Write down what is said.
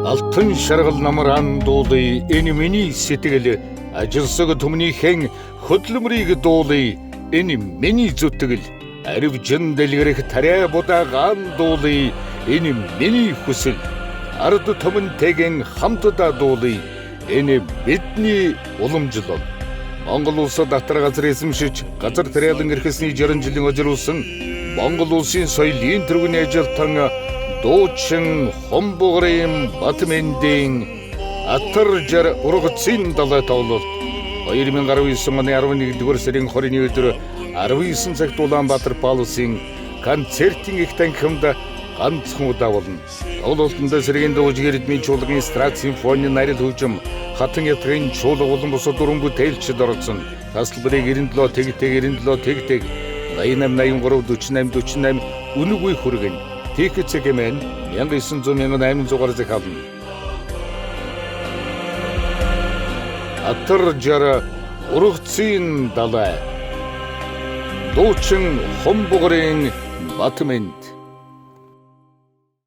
Алтан шаргал намраан дуулъя, энэ миний сэтгэл. Ажилсаг түмнийхэн хөдөлмөрийг дуулъя, энэ миний зүтгэл. Аривжин дэлгэрэх тариа будагаан дуулъя, энэ миний хүсэл. Ард түмэнтэйгэн хамтдаа дуулъя, энэ бидний уламжлал. Монгол улсад татар газар эзэмшиж, газар тариалан эрхэсний 60 жилийн хожруулсан Монгол улсын соёлын тэргүүний ажилтан дуучин Хомбугарын Батмэндийн Атар жар ургацын далай тоглолт 2019 оны 11-р сарын 20-ны өдөр 19 цагт Улаанбаатар Паласын концертын их танхимд ганцхан удаа болно. Тоглолтод сэргийн дууж Эрдмийн чуулган эстрад симфони нарил хөгжим хатан ятгын чуулга болон бусад дөрвөн бүтээлчд оролцсон. Тасалбарыг 97 тэг тэг 97 тэг тэг 88 83 48 48 үнэгүй хүргэнэ. ТХЦГМН 1900 1800-аар захиална. Атар жар ургацын далай. Дуучин Хомбугарын Батмэнд.